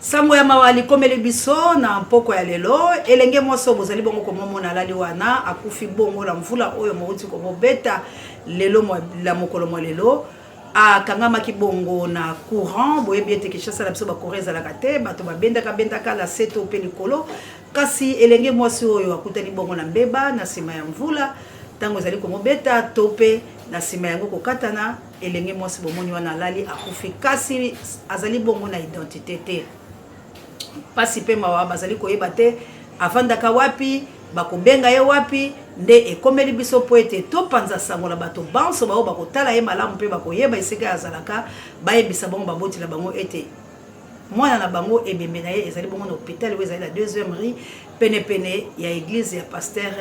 Sango ya mawa likomeli biso na mpokwa ya lelo. Elenge mwasi oyo bozali bongo komomona alali wana akufi bongo na mvula oyo mouti komobeta lelo la mokolo mwa lelo. Akangamaki bongo na courant. Boyebi ete Kinshasa na biso ba courant ezalaka te, bato babendaka bendaka na se to mpe likolo. Kasi elenge mwasi oyo akutani bongo na mbeba na nsima ya mvula ntango ezali komobeta to mpe na nsima yango kokatana. Elenge mwasi bomoni wana alali akufi, kasi azali bongo na identite te. Mpasi mpe mawa, bazali koyeba te afandaka wapi, bakobenga ye wapi. Nde ekomeli biso mpo ete topanza sango na bato banso baoyo bakotala ye malamu mpe bakoyeba esika ye azalaka, bayebisa bongo baboti na bango ete mwana na bango ebembe na ye ezali bongo na hôpital oyo ezali na deuxième rue penepene ya eglise ya pasteur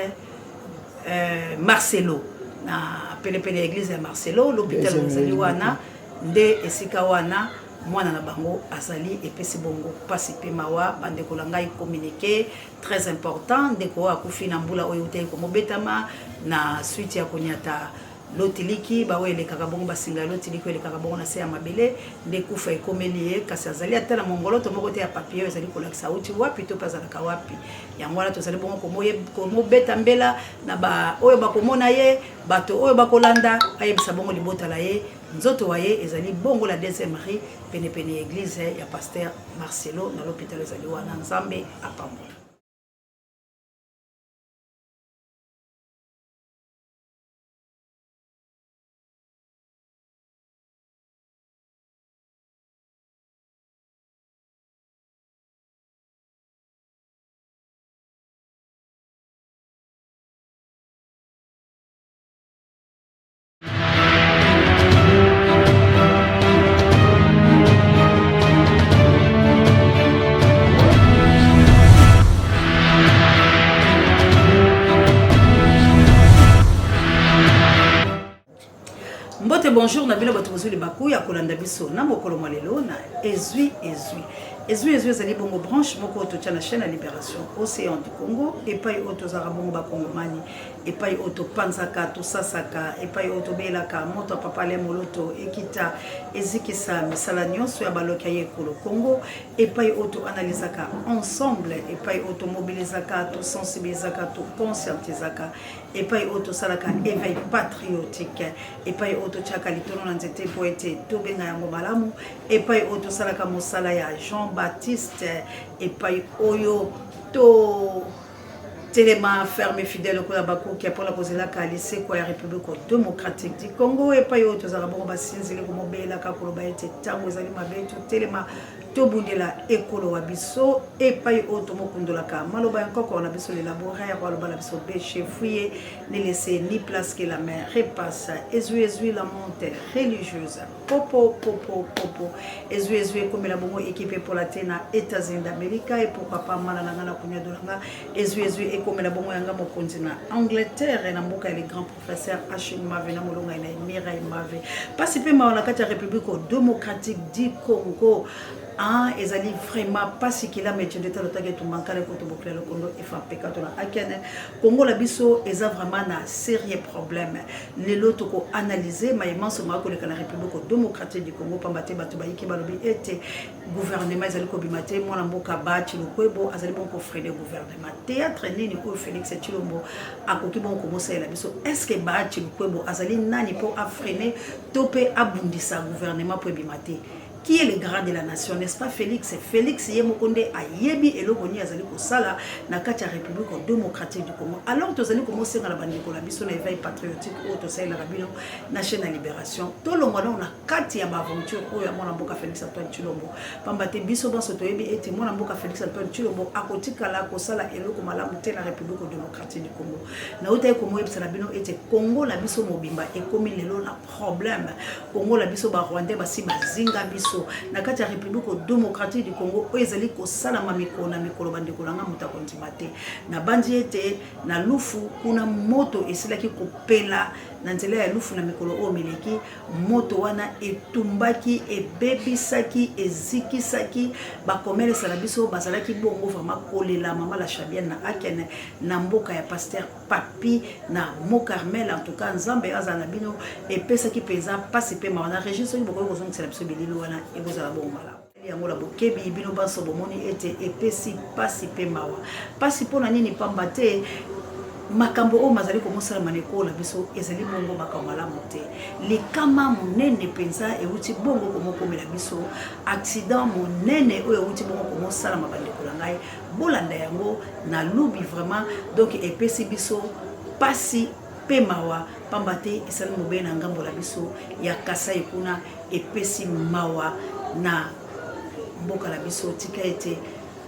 euh, Marcelo, na penepene ya eglise ya Marcelo, l'hôpital oyo ezali wana nde esika wana mwana na bango azali. Epesi bongo mpasi mpe mawa, bandeko na ngai. Communiqué très important: ndeko oyo akufi na mbula oyo eutaki komobetama na suite ya konyata lotiliki baoyo elekaka bongo basinga ya lotiliki oyo elekaka bongo na se ya mabele, nde kufa ekomeli ye. Kasi azali ata na mongoloto moko te ya papier oyo ezali kolakisa auti wapi to mpe azalaka wapi. Yango wana tozali bongo komobeta mbela na ba oyo bakomona ye, bato oyo bakolanda, ayebisa bongo libota la ye nzoto wa ye ezali bongo la deuxième rue penepene ya eglise ya pasteur Marcelo na l'hôpital ezali wana. Nzambe apambola. Mbote, bonjour na bino bato bozwi libaku ya kolanda biso na mokolo mwa lelo na Ezwi Ezwi. Ezwi Ezwi ezali bongo branche moko oyo totya na chaîne ya Libération Océan du Congo, epai oyo tozalaka bongo bakongomani, epai oyo topanzaka, tosasaka, epai oyo tobelaka moto ya Papa Alain Moloto ekita ezikisa misala nyonso ya baloki ya ye ekolo Congo, epai oyo toanalizaka ensemble, epai oyo tomobilizaka, tosensibilizaka, toconscientizaka, epai oyo tosalaka éveil patriotique, epai oyo totyaka litono na nzete mpo ete tobenga yango malamu, epai oyo tosalaka mosala ya Jean Baptiste, epai oyo to telema ferme fidèle lokola bakoki mpona kozelaka lisekwa ya République démocratique du Congo, epai oyo tozalaka bongo basinzili komobelaka koloba ete ntango ezali mabe, totelema tobundela ekolo wa biso, epai oyo tomokundolaka maloba ya nkoko na biso le laboureur aloba na biso: "Bêchez, fouillez, ne laissez ni place que la main repasse." Ezwi ezwi, la monte religieuse, popo popo popo. Ezwi ezwi ekomela bongo équipe epola te na États-Unis d'Amérique, et pourquoi pas mala na nga na kunya dolanga. Ezwi ezwi ekomela bongo yanga mokonzi na Angleterre, na mboka ya le grand professeur Achille Mave na molonga na Mireille Mave. Pasi mpe mawa na kati ya République démocratique du Congo. Ah, ezali vraiment pasi kilama etiende talo take etumba nkala ekoto bokila lokondo efa mpeka to na akene. Congo la biso eza vraiment na sérieux problème. Lelo toko analyser maye manso maka koleka na République démocratique du Congo, pamba te bato bayiki balobi ete gouvernement ezali kobima te. Mwana mboka Bahati Lukwebo azali bongo kofreiner gouvernement. Théâtre nini oyo Félix Tshilombo akoki bongo komosalela biso? Est ce que Bahati Lukwebo azali nani mpo afreiner to mpe abundisa gouvernement mpo ebima te? Qui est le grand de la nation? N'est-ce pas Félix? Félix ye moko nde ayebi eloko nini azali kosala na kati ya République démocratique du Congo. Alors tozali komosenga na bandeko na biso na éveil patriotique oyo tosalelaka bino na chaîne ya Libération, tolongwa nano na kati ya baaventure oyo ya mwana mboka Félix Antoine Tshilombo, pamba te biso banso toyebi ete mwana mboka Félix Antoine Tshilombo akotikala kosala eloko malamu te na République démocratique du Congo. Nautaki komoyebisa na bino ete Congo na biso mobimba ekomi lelo na problème. Congo na biso, barwandais basi bazinga biso na kati ya République démocratique du Congo. Oyo ezali kosalama mikolo na mikolo, bandeko na nga, moto akondima te. Nabandi ete na Lufu kuna moto esilaki kopela na nzela ya Lufu na mikolo oyo mileki. Moto wana etumbaki, ebebisaki, ezikisaki bakomelesa na biso. Bazalaki bongo vraiment kolela mama la Chabienne na Akene, na mboka ya pasteur Papi na Mont Carmel. En tout cas, Nzambe azala na bino. Epesaki mpenza mpasi mpe mawa. Na régie, soki bokoki kozongisela biso bilili wana, ekozala bongo malamu. Yango na bokebi, bino banso bomoni ete epesi mpasi mpe mawa. Mpasi mpo na nini? Mpamba te makambo oyo mazali komosalama na ekolo na biso ezali bongo makambo malamu te. Likama monene mpenza euti bongo komokomela biso, accident monene oyo euti bongo komosalama. Bandeko na ngai, bolanda yango na lubi vraiment, donc epesi biso mpasi mpe mawa, mpamba te esali mobe na ngambo na biso ya Kasai kuna. Epesi mawa na mboka na biso. Tika ete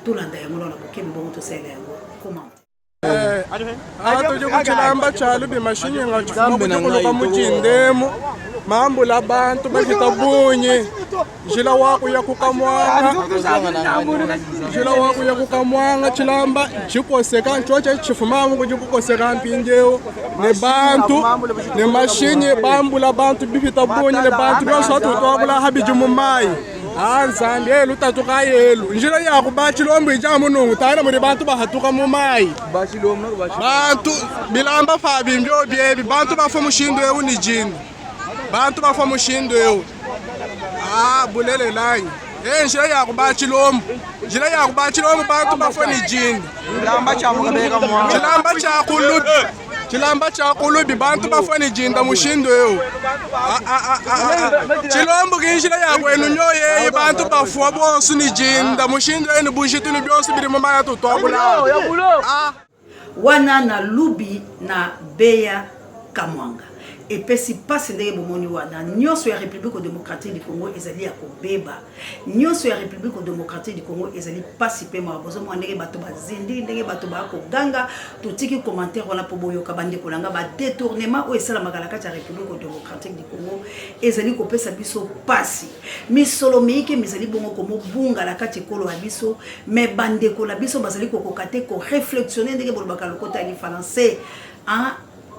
tolanda yango na bokebi, bongo tosalela yango comment. Atudi ku tshilamba tshia lubi mashinyi nga tshifuma kudi kuluka mu tshindemu mambula bantu bapita bungi njila wa kuya ku kamwanga njila wa kuya ku kamwanga tshilamba tshikoseka ntshotsha tshifumamu kudi kukoseka mpindieu ne bantu ne mashinyi bambula bantu bipita bungi ne bantu bionso atutuabula habidi mu mayi a nzambi elu tatu kayi elu njila ya ku ba tshilombo idi amu nungu tangila mudi bantu bahatuka mu mayi bantu bilamba pabi mbiobi ebi bantu bafua mushindu eu ne dindi bantu bafua mushindu eu ah bulelelanyi e njila ya ku ba tshilombo njila ya ku ba tshilombo bantu bafua ne dindi tshilamba tshia kulubi tshilamba tshia kulubi bantu bafua ne dinda mushindu eu tshilombo ki njila ya kuenu nyoyeyi bantu bafua bonso ne dinda mushindu eu ne bujitu ne bionso bidi mu mayi atutuabula. Wana na lubi na beya kamwanga epesi pasi ndenge bomoni wana nyonso ya Republique democratique du Congo ezali ya kobeba nyonso ya Republique democratique du Congo ezali pasi pe mawa. Bozomona ndenge bato bazindi, ndenge bato baya koganga. Totiki commentaire wana mpo boyoka bandeko na nga, ba detournement oyo esalamaka na kati ya Republique democratique du Congo ezali kopesa biso pasi. Misolo miyike mizali bongo komobunga na kati ekolo ya biso, mais bandeko na biso bazali kokoka te koreflectionne ndenge bolobaka lokota ya lifalanse, hein?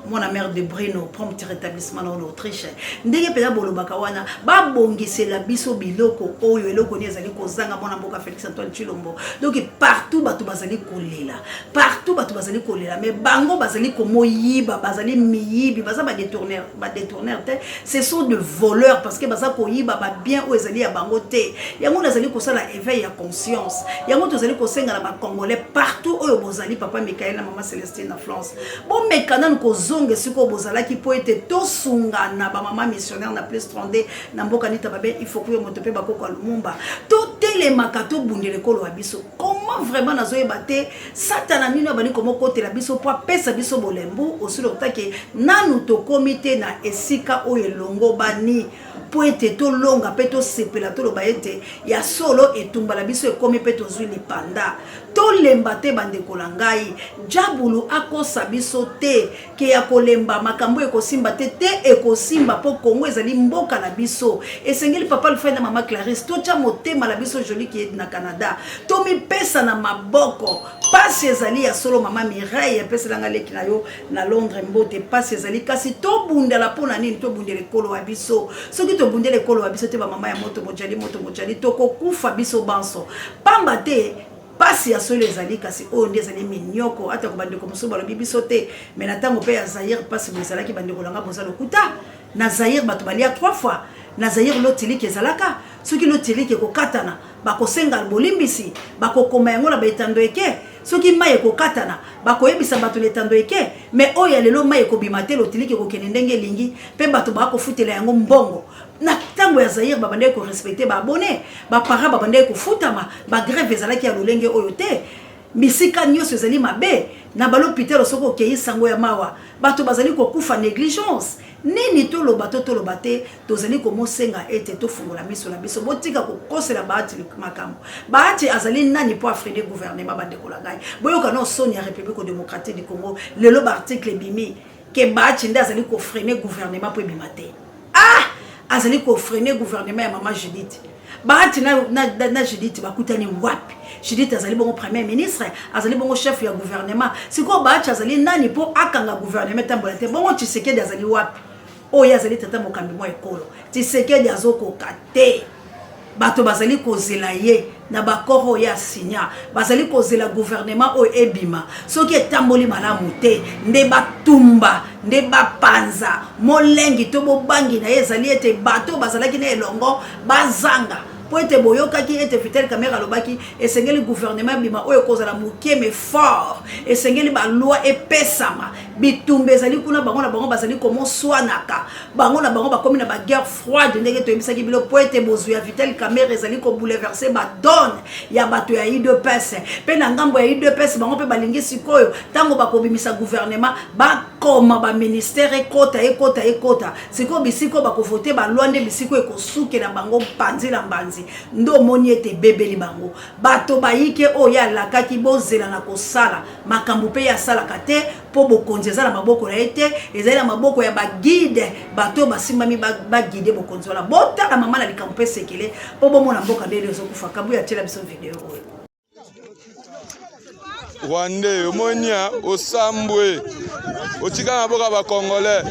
Mwana mère de Brino, prompt rétablissement na Autriche, ndenge mpenza bolobaka wana, babongisela biso biloko oyo eloko nini ezali kozanga mwana mboka Félix Antoine Tshilombo. Donc partout bato bazali kolela, partout bato bazali kolela, mais bango bazali komoyiba, bazali miyibi, baza badetourneur, badetourneur te, ce sont de voleurs, parce que baza koyiba babien oyo ezali ya bango te. Yango nazali kosala éveil ya conscience, yango tozali kosenga na bacongolais partout oyo bozali, papa Michael na mama Celestine na France, bomeka nanu kozonga esika oyo bozalaki mpo ete tosungana. Bamama missionnaire na plus 32 na mboka nita babe ifokuyo moto mpe bakoko ya Lumumba, totelemaka, tobundela ekolo ya biso. Comment vraiment nazoyeba te, satana nini abandi komokotela biso mpo apesa biso bolembu osili otake nanu tokomi te na esika oyo elongobani mpo ete tolonga mpe tosepela, toloba ete ya solo etumba na biso ekomi mpe tozwi lipanda. Tolemba te bandeko na ngai, diabulu akosa biso te ke ya kolemba makambo ekosimba te. Te, ekosimba mpo Kongo ezali mboka na biso. Esengeli papa Lufai na mama Clarisse totya motema na biso, joli ki na Canada, tomipesa na maboko. Pasi ezali ya solo. Mama Mireille, epeselanga leki na yo na Londres mbote. Pasi ezali, kasi tobundela mpo na nini? Tobundela ekolo ya biso. Soki tobundela ekolo ya biso te, bamama ya moto mojali, moto mojali, tokokufa biso banso pamba te. Pasi ya solo ezali, kasi oyo nde ezali minyoko. Atako bandeko mosusu balobi biso te, mais na ntango mpe ya Zaire mpasi boye ezalaki. Bandeko na nga, boza lokuta. Na Zaire bato balia trois fois. Na Zaire lotiliki ezalaka, soki lotiliki ekokatana, bakosenga bolimbisi, bakokoma yango na baetando eke. Soki mai ekokatana, bakoyebisa bato na etando eke. Mais oyo ya lelo, mai ekobima te, lotiliki ekokende ndenge elingi mpe bato bakofutela yango mbongo. Na ntango ya Zaire babandaki korespecter baabonnés, baparents babandaki kofutama, bagrève ezalaki ya lolenge oyo te. Bisika nyonso ezali mabe. Na balopitalo soki okei, sango ya mawa, bato bazali kokufa. Négligence nini? Toloba to toloba te, tozali komosenga ete tofungola miso na biso. Botika kokosela Bahati makambo. Bahati azali nani mpo afreiner gouvernement? Bandeko na ngai, boyoka no soni ya République démocratique du Congo. Lelo baarticle ebimi ke Bahati nde azali kofreiner gouvernement mpo ebima te. Ah, azali kofreiner gouvernement ya mama Judith. Bahati na Judith bakutani wapi? Judith azali bongo premier ministre, azali bongo chef ya gouvernement. Sikoyo Bahati azali nani mpo akanga gouvernement etambola te? Bongo Tshisekedi azali wapi, oyo azali tata mokambi mwa ekolo? Tshisekedi azokoka te. Bato bazali kozela ye na baaccord oyo asinya, bazali kozela gouvernement oyo ebima. Soki etamboli malamu te, nde batumba, nde bapanza molengi to bobangi na ye ezali ete bato bazalaki na elongo bazanga mpo. Mpo ete boyokaki ete Vital Kamerhe alobaki esengeli gouvernement ebima oyo ekozala moke mais fort, esengeli ba loi epesama. Bitumba ezali kuna, bango na bango bazali komoswanaka, bango na bango bakomi na ba guerre froide ndenge toyebisaki bino, mpo ete bozwi ya Vital Kamerhe ezali kobouleverse ba donne ya bato ya UDPS. Mpe na ngambo ya UDPS bango mpe balingi sikoyo ntango bakobimisa gouvernement bakoma ba ministère ekota ekota ekota. Sikoyo bisika oyo bakovote ba loi nde bisika oyo ekosukela bango mpanzi na mbanzi. Nde omoni ete ebebeli bango. Bato bayike oyo ye alakaki bozela na kosala makambo mpe ye asalaka te mpo bokonzi eza na maboko na ye te, ezali na maboko ya ba guide, bato oyo basimbami ba guide bokonzi wana. Botala mama na likambo mpe sekele mpo bomona mboka ndenge ezokufa. Kabuya atiela biso video oyo. Rwandais omoni osambwe otika na boka ba congolais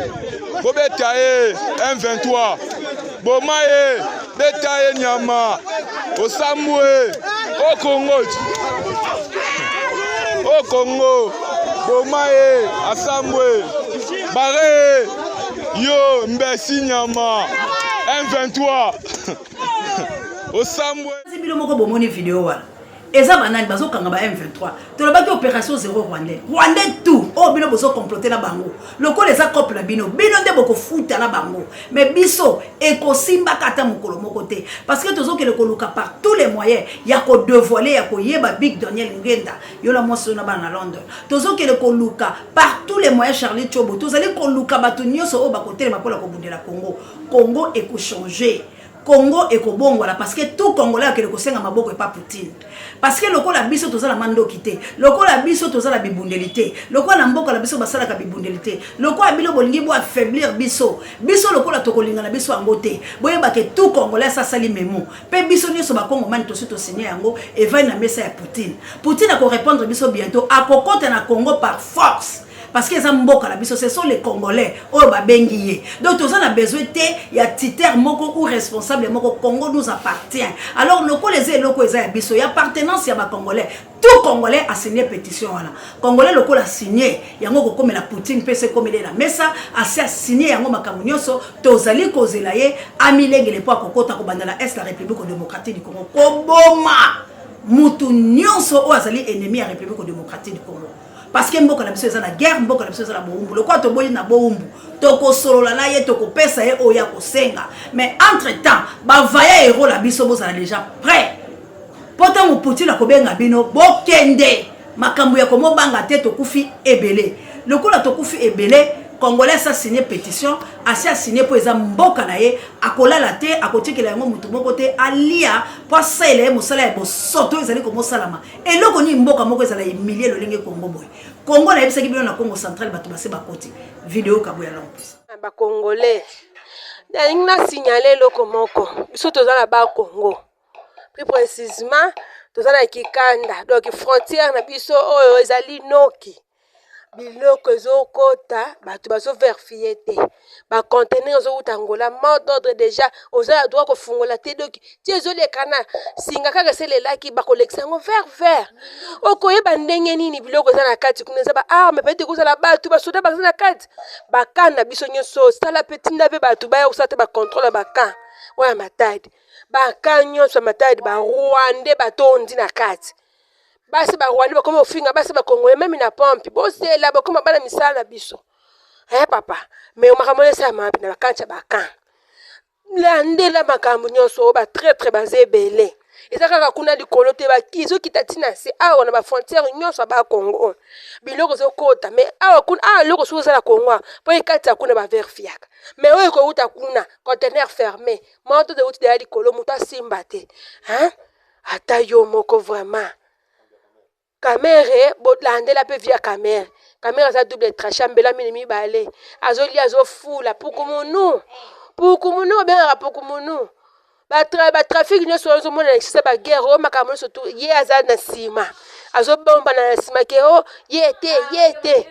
bobeta ye M23 boma ye beta ye nyama osambwe o Congo o Congo boma ye asambwe bare ye yo mbesi nyama M23 osambwe bino moko bomoni video wana eza banani bazokanga ba M23 tolobaki opération zéro rwandais rwandais tout oyo bino bozo comploter na bango lokola eza cope na bino bino nde bokofuta na bango mais biso ekosimbaka ata mokolo moko te parce que tozokende koluka par tous les moyens ya kodevoile ya koyeba big Daniel Ngenda yo na mwasi oyo na bana na London tozokende koluka par tous les moyens Charlie Chobo tozali koluka bato nyonso oyo bakotelema mpona kobundela Congo. Congo ekochanger, Congo ekobongwana parce que tout Congolais akende kosenga maboko epa Poutine. Parce que lokola biso toza na mandoki te, lokola biso toza na bibundeli te, lokola na mboka na biso basalaka bibundeli te, lokola bino bolingi bo affaiblir biso, biso lokola tokolinga na biso yango te. Boyeba ke tout Congolais asali memo. Pe biso nyoso ba Congomani tosi to signer yango evandi na mesa ya Poutine. Poutine ako répondre biso bientôt, akokota na Congo par force. Parce que eza mboka na biso, ce sont les Congolais oyo babengi ye. Donc toza na besoin te ya tuteur moko ou responsable moko, Congo nous appartient. Alors lokola eza eloko eza ya biso, ya appartenance ya ba Congolais, tout Congolais a signé pétition wana. Congolais lokola signé yango kokomela Poutine pe se komele na mesa, asi a signé yango makambo nyonso, tozali kozela ye amilengele po akokota kobanda na Est la République démocratique du Congo. Koboma mutu nyonso oyo azali ennemi ya République démocratique du Congo. Parce que mboka na biso eza na guerre, mboka na biso eza na bowumbu. Lokola toboyi na bowumbu, tokosolola na ye, tokopesa ye oyo akosenga. Mais entre temps, ba vaillants héros na biso bozala déjà prêt. Po tango Poutine akobenga bino, bokende. Makambo ya komobanga te, tokufi ebele. Lokola tokufi ebele, Congolais a signé pétition, asi a signé po eza mboka na ye, akolala te, akotikela yango mutu moko te, alia po asalela ye mosala ya bosoto ezali komosalama. Eloko nini mboka moko ezala humilie lolenge Congo boye. Congo nayebisaki bino na Congo central bato base bakoti. Video Kabuya Long Piste. Ba Congolais nalingi na signale eloko moko, biso toza na ba Congo plus précisément toza na Kikanda, donc frontière na biso oyo ezali Noki. Biloko ezokota bato bazo verifier te, ba conteneur ezowuta Angola, mot d'ordre déjà oza na droit kofungola te, donc ti ezoleka na singa kaka eselelaki bakolekisa yango vert vert. Okoyeba ndenge nini biloko eza na kati kuna, eza ba arme peut-être ekozala bato basoda baza na kati. Ba camp na biso nyonso sala pe tinda pe bato baya kosala te ba contrôle ya ba camp oyo ya Matadi, ba camp nyonso ya Matadi ba Rwandais batondi na kati. Basi ba Rwandais bakoma kofinga basi ba Congolais meme na pompe, bozela bakoma bana misala na biso. Eh papa, mais makambo wana esalama wapi na ba kati ya ba camp? Landela makambo nyonso oyo ba traitre baza ebele. Eza kaka kuna likolo te, ba ezokita ti na se awa na ba frontière nyonso ya ba Congo. Biloko ezokota mais awa kuna, awa eloko soki eza na Congo awa, po ekati ya kuna ba verifiaka. Mais oyo ekowuta kuna, conteneur fermé, moko to ewuti deja likolo, moto asimba te. Hein? Ata yo moko vraiment. Kamerhe, bolandela pe via Kamerhe. Kamerhe aza double tranchant, mbela mine mibale. Azolia, azofula, pukumunu. Pukumunu, obengaka pukumunu. Ba trafic nyonso oyo ozomona na kisasa, ba guerre oyo makambo nyonso tu, ye aza na nsima. Azobombana na nsima ke o, ye te, ye te.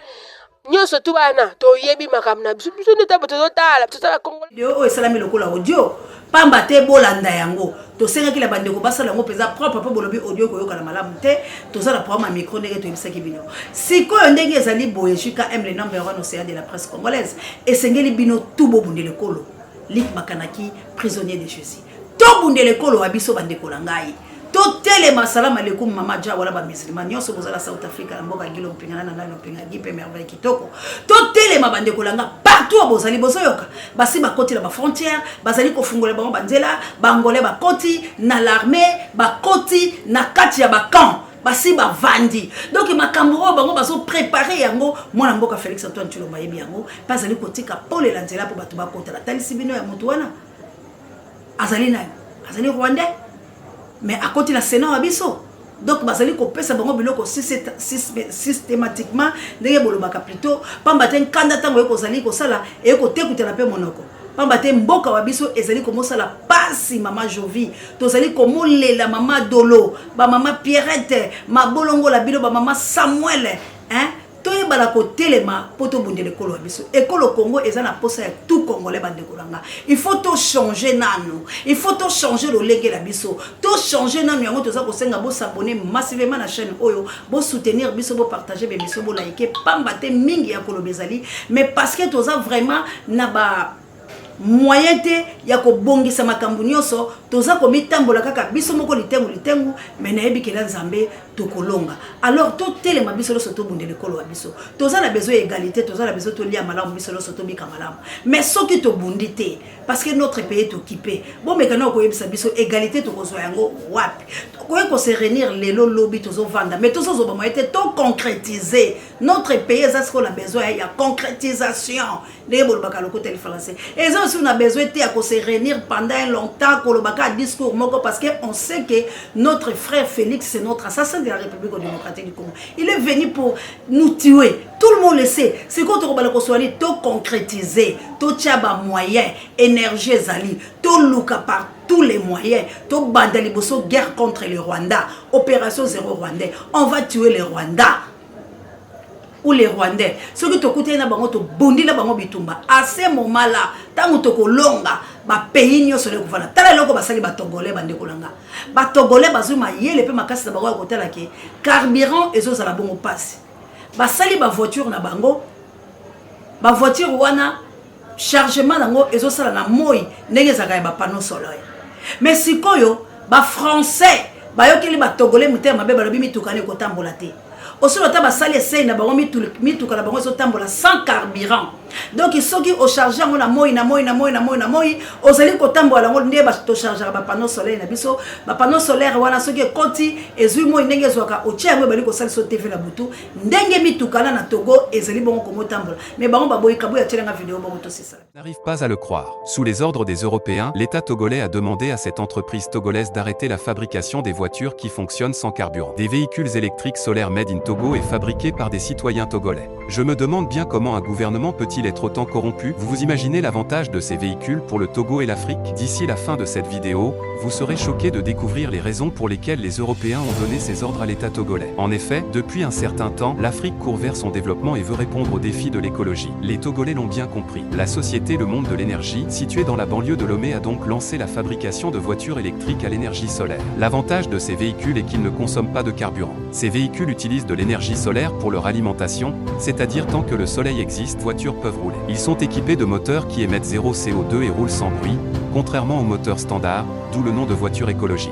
Nyonso tu wana toyebi makambo na biso, biso nde tango tozotala, tozala Congolais. Video oyo esalami lokola audio pamba te, bolanda yango. Tosengaki na bandeko basala yango mpenza propre mpo bolobi audio ekoyokana malamu te. Toza na programme ya micro ndenge toyebisaki bino. Sikoyo ndenge ezali boye, JKM le number 1 océan de la presse congolaise, esengeli bino tout bobundela ekolo. Luc Makanaki, prisonnier de Jésus. Tobundela ekolo wa biso, bandeko na ngai, totelema. Salam aleikum, mama ja wala bamusulman nyonso bozala South Africa, na mboka Gilo Mpinga, na nano Mpinga Gi mpe Merveille kitoko. Totelema, bandeko na nga, partout oyo bozali, bozoyoka basi bakoti na bafrontière, bazali kofungola bango banzela. Bangolais bakoti na l'armée, bakoti na kati ya bacamp, basi bavandi. Donc makambo oyo bango bazoprépare yango, mwana mboka Félix Antoine Tshilombo ayebi yango mpe azali kotika polela nzela mpo bato bakota. Natalisi bino ya motu wana azali nani? Azali Rwandais, mais akoti na Sénat wa biso. Donc bazali kopesa bango biloko systématiquement, ndenge bolobaka plutôt, pamba te nkanda ntango oye kozali kosala, eye kotekutela mpe monoko, pamba te mboka wa biso ezali komosala pasi. Mama Jovi, tozali komolela mama Dolo, bamama Pierrette mabolongola bino, bamama Samuel, hein? Toyebana kotelema mpo tobundela ekolo ya biso. Ekolo Congo eza na posa ya tout Congolais. Bandeko na nga, il faut tochange nanu, il faut tochange lolenge na biso, tochange nanu yango. Toza kosenga bos'abonner massivement na chaîne oyo, bosoutenir biso, bopartage bémission, bolike, pamba te mingi ya koloba ezali, mais parce que toza vraiment na ba moyen te ya kobongisa makambo nyonso, toza komitambola kaka biso moko litengu litengu, mais nayebi kela Nzambe, tokolonga. Alors totelema biso nyonso, tobundela ekolo ya biso. Toza na besoin ya égalité, toza na besoin tolia malamu biso nyonso, tobika malamu. Mais soki tobundi te, parce que notre pays est occupé, bomeka na koyebisa biso égalité tokozwa yango wapi? Tokoki kose réunir lelo, lobi tozovanda, mais tozozwa bamoyen te toconcrétiser. Notre pays eza sikoyo na besoin ya concrétisation, ndenge bolobaka lokota français. Eza aussi na besoin te ya kose réunir pendant un longtemps, kolobaka discours moko, parce que on sait que notre frère Félix, c'est notre assassin de la République démocratique du Congo. Il est venu pour nous tuer, tout le monde le sait. Sikoyo tokobala koswali, toconcrétiser, totia bamoyen, énergie ezali, toluka par tous les moyens, tobanda liboso guerre contre le Rwanda, opération zéro Rwandais. On va tuer le Rwanda ou les Rwandais. Soki tokutani na bango, tobundi na bango bitumba, à ce moment là ntango tokolonga, bapays nyonso le kovanda. Tala eloko basali Batogolais, bandeko na nga. Batogolais bazwi mayele mpe makasi na bango ya kotala ke carburant ezozala bongo mpasi. Basali bavoiture na bango, bavoiture wana chargement nango ezosala na moi, ndenge ezalaka ya bapanneau solaire. Mais sikoyo Bafrançais bayokeli Batogolais motema mabe, balobi mituka ekotambola te. Osolo ata basali esei na bango, mituka na bango ezotambola sans carburant. Donc soki ocharge yango na moi, na moi, na moi, na moi, na moi, ozali kotambola yango nde tochargeaka bapanneau solaire na biso. Bapanneau solaire wana, soki ekoti, ezwi moi ndenge ezwaka, otia yango, ebali kosalisa TV na butu, ndenge mituka na Togo ezali bongo komotambola. Mais bango baboyi. Kabuya, atielanga video bongo tosisala. N'arrive pas à le croire. Sous les ordres des Européens, l'État togolais a demandé à cette entreprise togolaise d'arrêter la fabrication des voitures qui fonctionnent sans carburant. Des véhicules électriques solaires made in Togo et fabriqués par des citoyens togolais. Je me demande bien comment un gouvernement peut-il être autant corrompu. Vous vous imaginez l'avantage de ces véhicules pour le Togo et l'Afrique? D'ici la fin de cette vidéo, vous serez choqué de découvrir les raisons pour lesquelles les Européens ont donné ces ordres à l'État togolais. En effet, depuis un certain temps, l'Afrique court vers son développement et veut répondre aux défis de l'écologie. Les Togolais l'ont bien compris. La société Le Monde de l'énergie, située dans la banlieue de Lomé, a donc lancé la fabrication de voitures électriques à l'énergie solaire. L'avantage de ces véhicules est qu'ils ne consomment pas de carburant. Ces véhicules utilisent de l'énergie solaire pour leur alimentation, c'est-à-dire tant que le soleil existe, voitures peuvent rouler. Ils sont équipés de moteurs qui émettent 0 CO2 et roulent sans bruit, contrairement aux moteurs standards, d'où le nom de voiture écologique.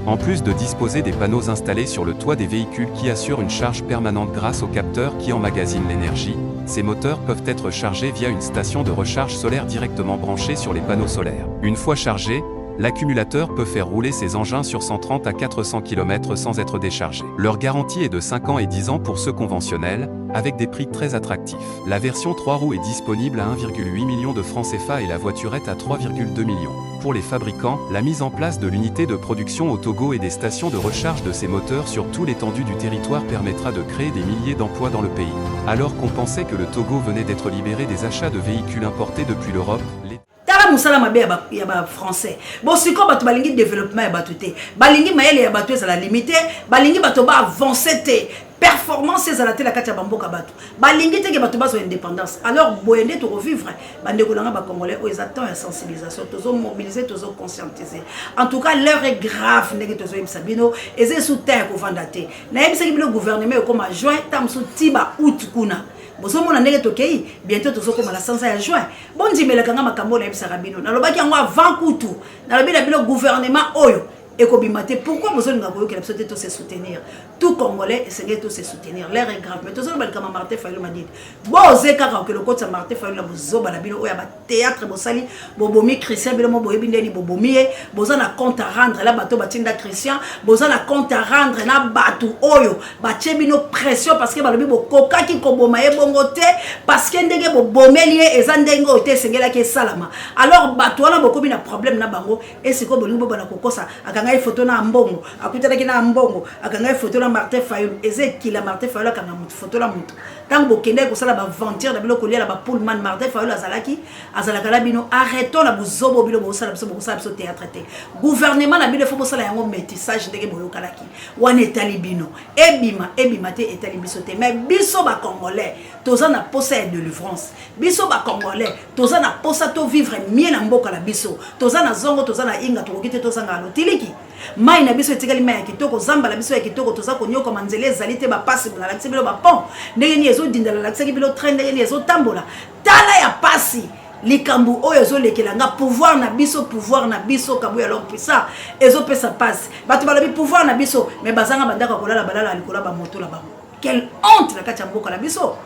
En plus de disposer des panneaux installés sur le toit des véhicules qui assurent une charge permanente grâce aux capteurs qui emmagasinent l'énergie, ces moteurs peuvent être chargés via une station de recharge solaire directement branchée sur les panneaux solaires. Une fois chargé, l'accumulateur peut faire rouler ses engins sur 130 à 400 km sans être déchargé. Leur garantie est de 5 ans et 10 ans pour ceux conventionnels, avec des prix très attractifs. La version 3 roues est disponible à 1,8 million de francs CFA et la voiturette à 3,2 millions. Pour les fabricants, la mise en place de l'unité de production au Togo et des stations de recharge de ces moteurs sur tout l'étendue du territoire permettra de créer des milliers d'emplois dans le pays. Alors qu'on pensait que le Togo venait d'être libéré des achats de véhicules importés depuis l'Europe, les Tala mosala mabe ya Bafrançais. Bon, sikoyo bato balingi développement ya bato te, balingi mayele ya bato ezala limité, balingi bato baavance te, performance ezala te na kati ya bamboka. Bato balingi te ke bato bazwa indépendance. Alors boye nde tokovivre, bandeko na nga Bacongolais. Oyo eza temps ya sensibilisation, tozomobilize, tozoconscientiser. En tout cas, l'heure est grave. Ndenge tozoyebisa bino, eza esu temps ya kovanda te. Nayebisaki bino, gouvernement ekoma juin, ta mosusu ti ba août kuna. Bozomona ndenge tokei, bientôt tozokoma na sanza ya juin. Bondimelaka nga makambo oyo nayebisaka bino. Nalobaki yango avant kutu. Nalobi na bino gouvernement oyo ekobima te. Pourquoi bozolinga koyokela biso te to se soutenir? Tout Congolais esengeli to se soutenir. L'heure est grave. Mais tozoloba likambo ya Martin Fayulu Madidi. Boze kaka okende okotisa Martin Fayulu na bozoba na bino oyo ya ba théâtre bosali, bobomi Christian bino mo boyebi ndeni bobomi ye. Boza na compte à rendre la bato batinda Christian, boza na compte à rendre na bato oyo batie bino pression parce que balobi bokokaki koboma ye bongo te parce que ndenge bobomeli ye eza ndenge oyo te esengelaki esalama. Alors bato wana bokomi na problème na bango. Esiko bolingi bobanda kokosa, akangaki photo na Ambongo, akutanaki na Ambongo, akangaki photo na Martin Fayulu. Eza ekila Martin Fayulu akanga mutu photo na mutu. Tango bokendaki kosala ba aventure na bino kolia na ba Pullman, Martin Fayulu azalaki, azalaka na bino. Arrêtons na buzobo bino bosala biso, bokosala biso théâtre te. Gouvernement na bino faut bosala yango métissage ndenge boyokalaki. Wana etali bino. Ebima, ebima te etali biso te. Mais biso ba Congolais toza na posa ya délivrance. Biso ba Congolais toza na posa to vivre mieux na mboka na biso. Toza na zongo, toza na inga, tokoki te tozanga lotiliki. Mai na biso etikali mai ya kitoko, zamba na biso ya kitoko, toza konyokama, nzela ezali te, ba pasi, nalakisi bino ba pont ndenge nini ezodinda, nalakisaki bino train ndenge nini ezotambola. Tala ya pasi likambo oyo ezolekela nga, pouvoir na biso, pouvoir na biso, Kabuya l'homme puissant ezopesa pasi. Bato balobi pouvoir na biso, mais bazanga bandako ya kolala, balala likolo ya ba moto na bango. Quelle honte na kati ya mboka na biso,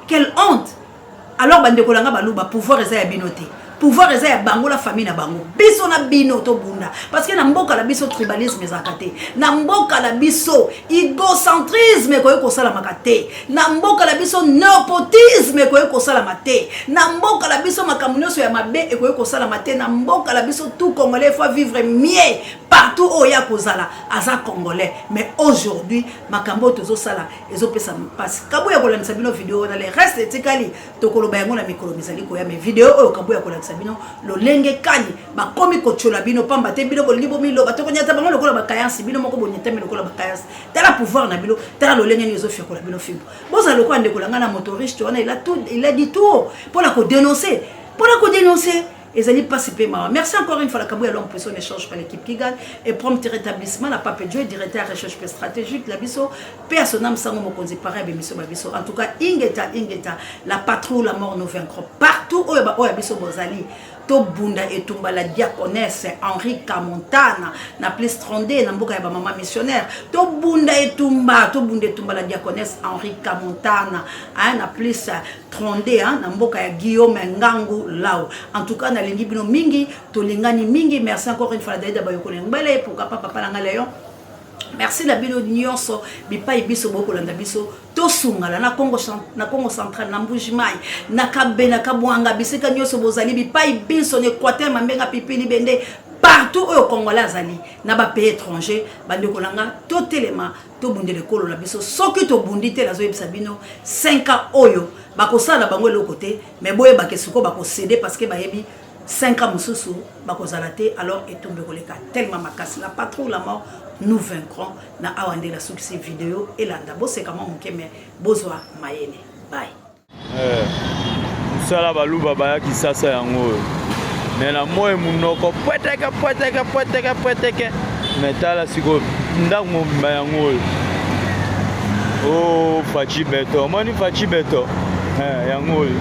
quelle honte. Alors bandeko na nga baluba, pouvoir eza ya bino te, pouvoir eza ya bango la famille na bango. Biso na bino tobunda parce que na mboka na biso tribalisme ezalaka te, na mboka na biso egocentrisme ekoki kosalamaka te, na mboka na biso nepotisme ekoki kosalama te, na mboka na biso makambo nyonso ya mabe ekoki kosalama te, na mboka na biso tout Congolais faut vivre mieux partout oyo ya kozala aza Congolais. Mais aujourd'hui makambo oyo tozosala ezopesa mpasi. Kabuya kolakisa bino video wana, le reste etikali tokoloba yango na mikolo mizali koya. Mais video oyo Kabuya kolakisa bino lolenge kani bakomi kotiola bino pamba te, bino bolingi bomiloba, tokonyata bango lokola bakayansi, bino moko bonyatami lokola bakayansi. Tala pouvoir na bino, tala lolenge nini ezofiokola bino fimbo. Bozala lokola ndeko na ngai na motoriste wana, il a dit tout mpona kodénoncer, mpona kodénoncer. Ezali pasi pe mawa. Merci encore une fois la Kabuya l'homme puissant ne change pas, l'équipe qui gagne et prompt rétablissement la Pape Dieu directeur recherche pe stratégique la biso pe à son âme sango mokonzi pareil be miso ba biso. En tout cas ingeta ingeta la patrouille la mort nous vaincrons partout oyo ba oyo biso bozali. Tobunda etumba la diaconesse Henri Kamontana na plus 32 na mboka ya ba mama missionnaire. Tobunda etumba, tobunda etumba la diaconesse Henri Kamontana, hein, na plus 32, hein, na mboka ya Guillaume Ngangu Lau. En tout cas nalingi bino mingi, tolingani mingi. Merci encore une fois la Daida Bayoko Ngbele, pourquoi pas papa nanga Léon. Merci na bino nyonso bipai biso bokolanda biso, tosungana na Congo, na Congo central, na Mbuji-Mayi, na Kabe, na Kabwanga, bisika nyonso bozali bipai biso na Équateur, Mambenga, Pipili, Bende, partout oyo Congolais azali na ba pays étrangers. Bandeko na nga, totelema, tobundela ekolo na biso. Soki tobundi te, nazoyebisa bino 5 ans oyo bakosala bango eloko te, mais boyebake sikoyo bakosede parce que bayebi 5 ans mosusu bakozala te. Alors etumba ekoleka tellement makasi. La patrouille la mort nous vaincrons. Na awa nde nasukisi video, elanda boseka mwa moke mais bozwa mayele. Bye. Mosala baluba baya Kisasa yango oyo, me na moi monoko pweteke pweteke pweteke pweteke, me tala sikoyo ndako mobimba yango oyo. O Faci Beto, omoni Faci Beto yango oyo,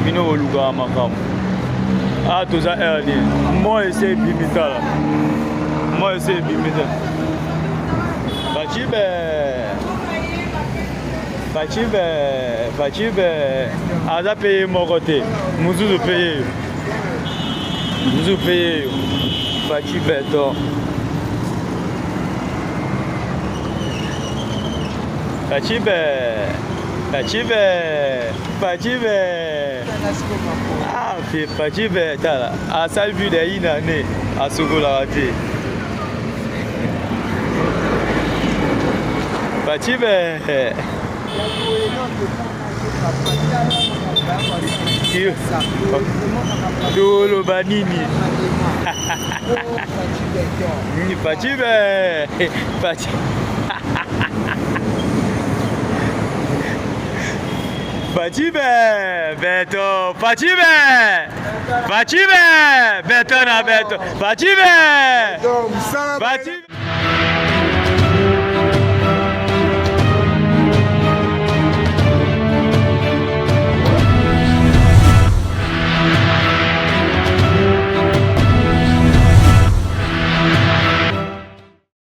bino bolukaka makambo. Ah, toza heure nini? Moi ese ebimi, tala moi ese ebimi te. Faci be, Faci be, Faci be aza mpe ye moko te, mosusu mpe ye yo, mosusu mpe ye yo. Faci Beto, Faci be, Faci be, Faci be. Ah, Faci be, tala asali plus de une année asukolaka te. Faci be. Toloba nini? Faci be, Faci. Faci be, beto, Faci be, Faci be, beto na beto, Faci be, Faci be.